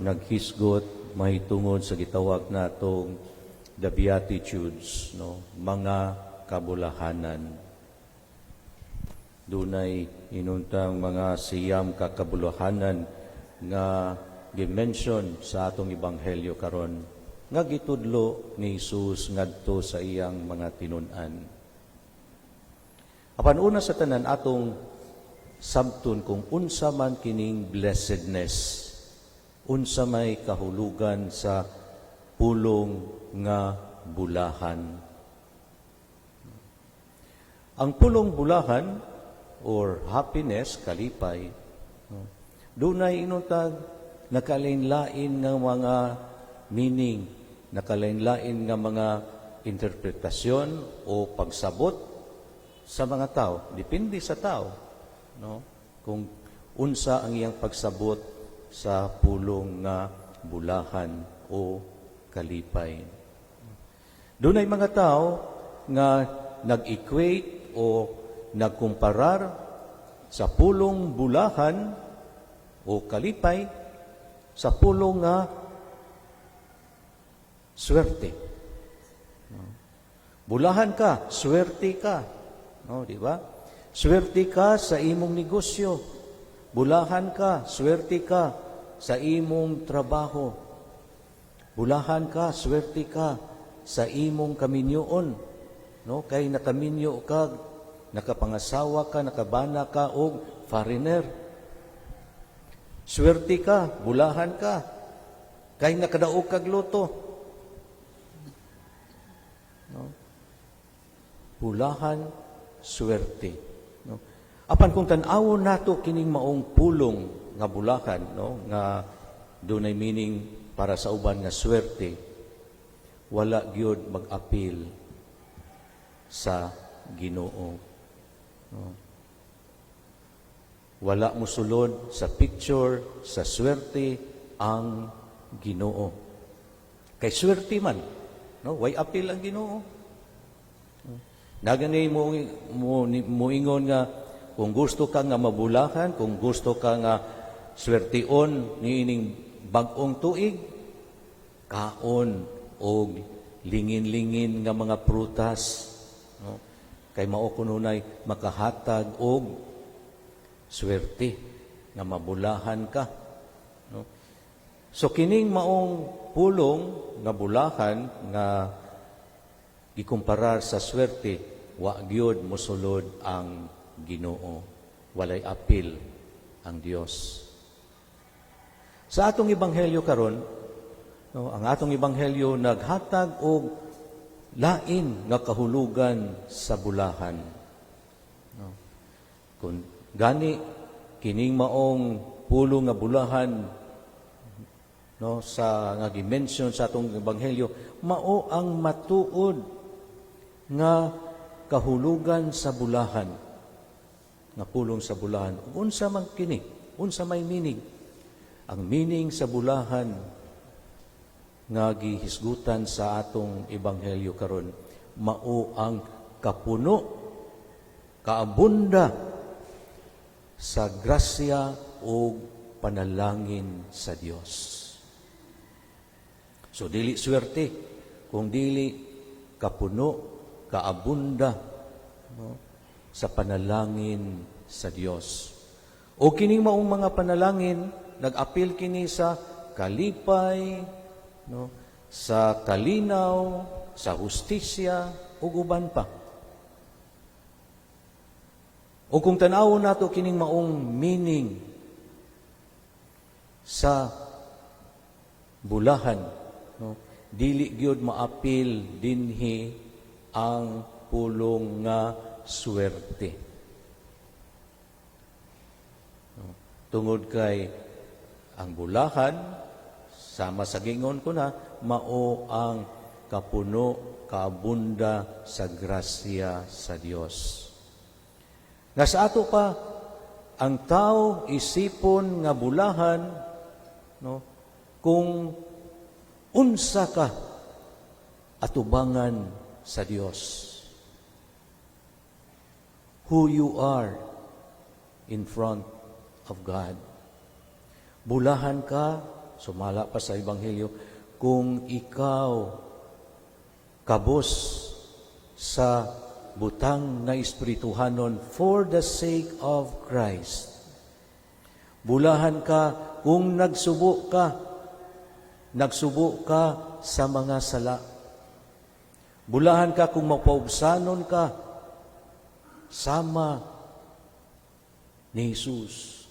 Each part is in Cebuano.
naghisgot mahitungod sa gitawag natong the Beatitudes, no, mga kabulahanan. Dunay inuntang mga 9 ka kabulahanan nga gi-mention sa atong ebanghelyo karon nga gitudlo ni Jesus ngadto sa iyang mga tinun-an. Apan una sa tanan, atong sabton kung unsa man kining blessedness, unsa may kahulugan sa pulong nga bulahan. Ang pulong bulahan or happiness, kalipay, no, dunay inuntag nakalain-lain nga mga meaning, nakalain-lain nga mga interpretasyon o pagsabot sa mga tao. Depende sa tao, no? Kung unsa ang iyang pagsabot sa pulong nga bulahan o kalipay. Dunay mga tao nga nag-equate o nagkumparar sa pulong bulahan o kalipay sa pulong nga swerte. No? Bulahan ka, swerte ka. No, di ba? Swerte ka sa imong negosyo. Bulahan ka, swerte ka sa imong trabaho. Bulahan ka, swerte ka sa imong kaminyoon. No, kay nakaminyo ka, nakapangasawa ka, nakabana ka og foreigner. Swerte ka, bulahan ka, kay nakadaog kag lotto. No? Bulahan, swerte. No? Apan kung tan-awon nato kining maong pulong nga bulahan, no, nga dunay meaning para sa uban nga swerte, wala gyud mag-apil sa Ginoo. No? Wala mosulod sa picture sa swerte ang Ginoo. Kay swerte man, no? Way apil ang Ginoo. Nagani mo mo muingon nga kung gusto ka nga mabulahan, kung gusto ka nga swertion niining bag-ong tuig, kaon og lingin-lingin nga mga prutas, no? Kay mao kununay makahatag og swerte nga mabulahan ka, no? So kining maong pulong nga bulahan nga gikumparar sa swerte, wa gyud mosulod ang Ginoo. Walay apil ang Dios. Sa atong ebanghelyo karon, no, ang atong ebanghelyo naghatag og lain nga kahulugan sa bulahan. No? Kung gani kining maong pulong nga bulahan, no, sa nga gi-mention sa atong ebanghelyo, mao ang matuod nga kahulugan sa bulahan, nga pulong sa bulahan. Unsa man kini? Unsa may meaning? Ang meaning sa bulahan nga gihisgutan sa atong ebanghelyo karon, mao ang kapuno, kaabunda sa grasya o panalangin sa Dios. So dili swerte kung dili kapuno, kaabunda, no, sa panalangin sa Dios. O kining maong mga panalangin nag-apil kini sa kalipay, no, sa kalinaw, sa hustisya ug uban pa. O kung tan-awon nato kining maong meaning sa bulahan, no, dili gyud maapil dinhi ang pulong nga swerte. No, tungod kay ang bulahan, sama sa gingon ko na, mao ang kapuno, kaabunda sa grasya sa Dios. Nga sa ato pa, ang tao isipon nga bulahan, no, kung unsa ka atubangan sa Dios. Who you are in front of God. Bulahan ka sumala pa sa Ebanghelyo, kung ikaw kabos sa butang nga espirituhanon for the sake of Christ. Bulahan ka kung nagsubo ka sa mga sala. Bulahan ka kung mapaubsanon ka sama ni Jesus.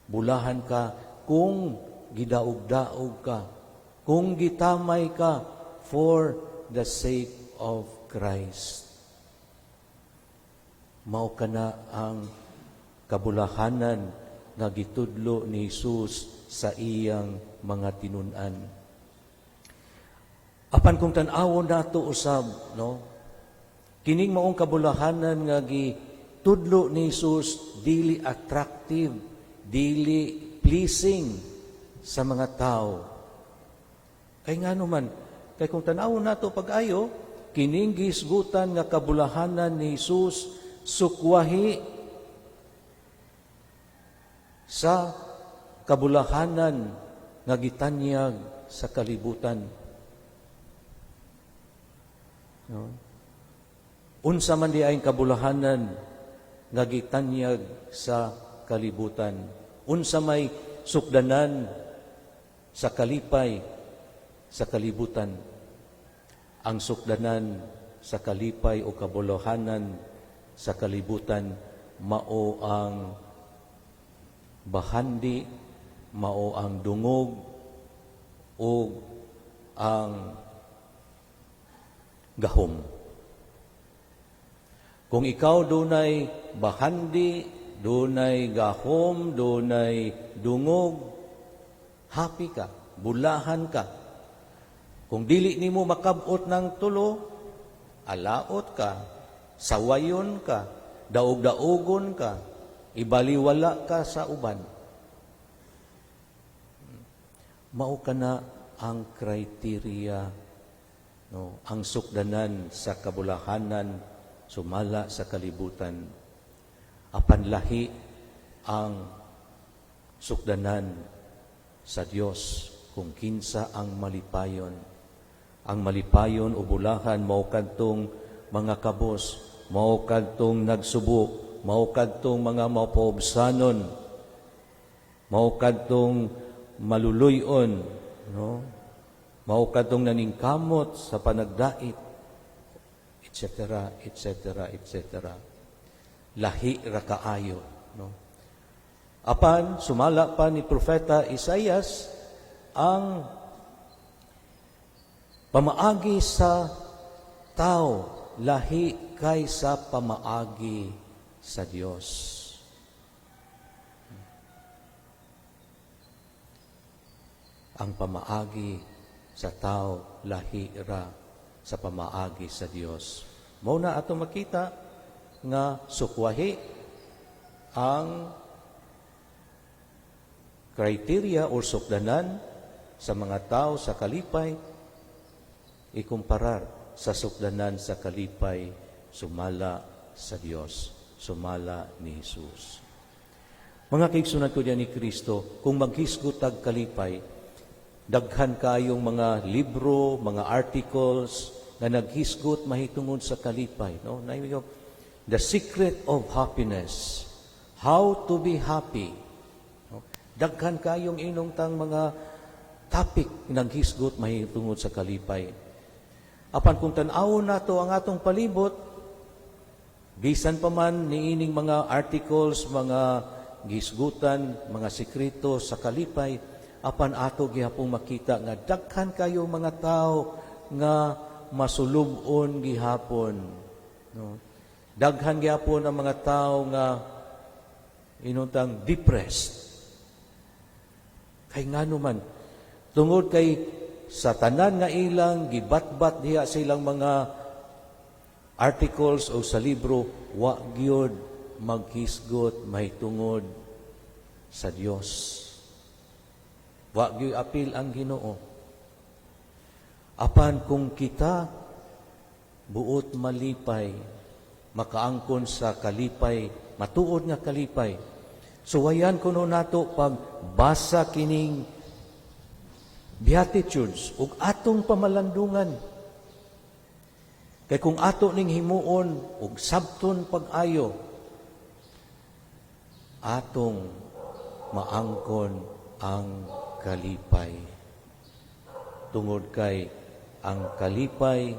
Bulahan ka kung gidaog-daog ka, kung gitamay ka for the sake of Christ. Mao kana ang kabulahanan nga gitudlo ni Jesus sa iyang mga tinun-an. Apan kung tan-awon nato usab, no? Kining maong kabulahanan nga gitudlo ni Jesus, dili attractive, dili pleasing sa mga tao. Kay ngano man, kay kung tan-awon nato pag-ayo, kining gihisgutan nga kabulahanan ni Jesus sukwahi sa kabulahanan nga gitanyag sa kalibutan. No? Unsa man diay ang kabulahanan nga gitanyag sa kalibutan? Unsa may sukdanan sa kalipay sa kalibutan? Ang sukdanan sa kalipay o kabulahanan sa kalibutan mao ang bahandi, mao ang dungog o ang gahom. Kung ikaw dunay bahandi, dunay gahom, dunay dungog, happy ka, bulahan ka. Kung dili nimo makabot ng tulo, alaot ka, sawayon ka, daog-daogon ka, ibaliwala ka sa uban. Mao kana ang criteria, no, ang sukdanan sa kabulahanan sumala sa kalibutan. Apan lahi ang sukdanan sa Dios kung kinsa ang malipayon. Ang malipayon o bulahan mao kadtong mga kabos, mao kadtong nagsubo, mao kadtong mga mapaubsanon, mao kadtong maluluyon, no? Mao kadtong naningkamot sa panagdait, etc., etc., etc. Lahi ra kaayo, no? Apan sumala pa ni Propeta Isaias, ang pamaagi sa tao lahi kaysa pamaagi sa Dios. Ang pamaagi sa tao lahi ra sa pamaagi sa Dios. Mao na ato makita nga sukwahi ang criteria or sukdanan sa mga tao sa kalipay ikumparar sa sukdanan sa kalipay sumala sa Dios, sumala ni Jesus. Mga kaigsunan ko diyan ni Kristo, kung maghisgot tag kalipay, daghan kayong mga libro, mga articles na naghisgot mahitungod sa kalipay. No? The Secret of Happiness, How to be Happy. No? Daghan kayong inong tang mga topic naghisgot mahitungod sa kalipay. Apan kung tan-awon nato ang atong palibot, bisan pa man niining mga articles, mga gisgutan, mga sekreto sa kalipay, apan ato gihapong makita nga daghan kayo mga tao nga masulub-on gihapon. No? Daghan gihapon ang mga tao nga inuntang depressed. Kay ngano man, tungod kay sa tanan nga ilang gibatbat diha sa ilang mga articles o sa libro, wa gyud maghisgot mahitungod sa Dios. Wa gyud apil ang Ginoo. Apan kung kita buot malipay, makaangkon sa kalipay, matuod nga kalipay, suwayan kuno nato pagbasa kining Beatitudes ug atong pamalandungan. Kay kung ato ning himuon ug sabton pag-ayo, atong maangkon ang kalipay. Tungod kay ang kalipay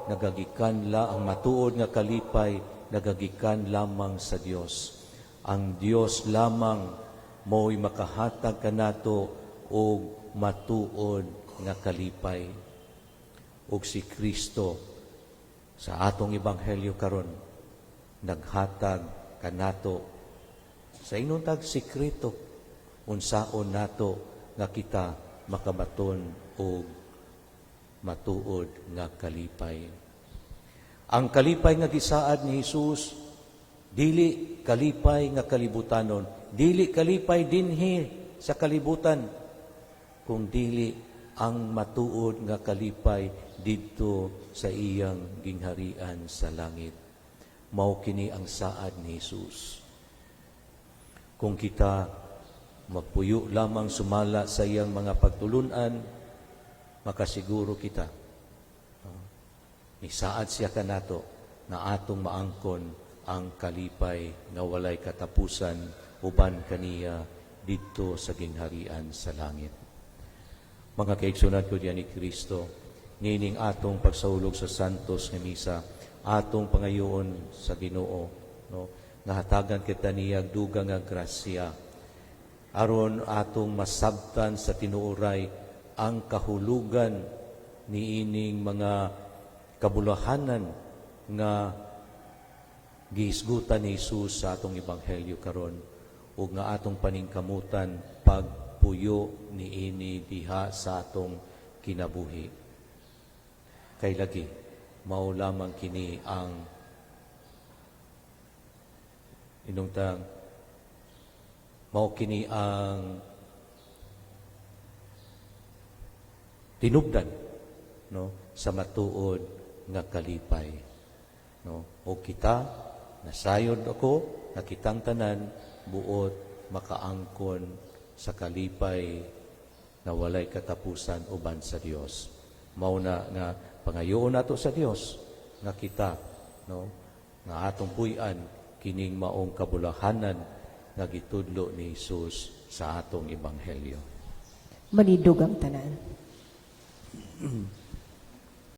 nagagikan la ang matuod nga kalipay nagagikan lamang sa Dios. Ang Dios lamang mo'y makahatag kanato og matuod nga kalipay. Ug si Kristo sa atong ebanghelyo karon naghatag kanato sa inuntag sikreto unsaon nato nga kita makabaton og matuod nga kalipay. Ang kalipay nga gisaad ni Hesus, dili kalipay nga kalibutanon, dili kalipay dinhi sa kalibutan, kung dili ang matuod nga kalipay didto sa iyang gingharian sa langit. Mao kini ang saad ni Hesus. Kung kita magpuyo lamang sumala sa iyang mga pagtulunan, makasiguro kita. Nisaad siya kanato na atong maangkon ang kalipay nga walay katapusan uban kaniya didto sa gingharian sa langit. Mga kaigsunan ko diyan ni Kristo, nining atong pagsahulog sa Santos nga Misa, atong pangayoon sa Ginoo, no, nga hatagan kita niya dugang nga grasya aron atong masabtan sa tinuoray ang kahulugan niining mga kabulahanan nga gihisgutan ni Jesus sa atong ebanghelyo karon ug nga atong paningkamutan pagpuyo niini diha sa atong kinabuhi. Kay lagi mao lamang kini ang inungtang mao kini ang tinubdan, no, sa matuod nga kalipay, no? O kita nasayod ako nga kitang tanan buot makaangkon sa kalipay na walay katapusan uban sa Dios. Mao na nga pangayoon nato sa Dios nga kita, no, nga atong puy-an kining maong kabulahanan nga gitudlo ni Jesus sa atong ebanghelyo. Manindog ang tanan.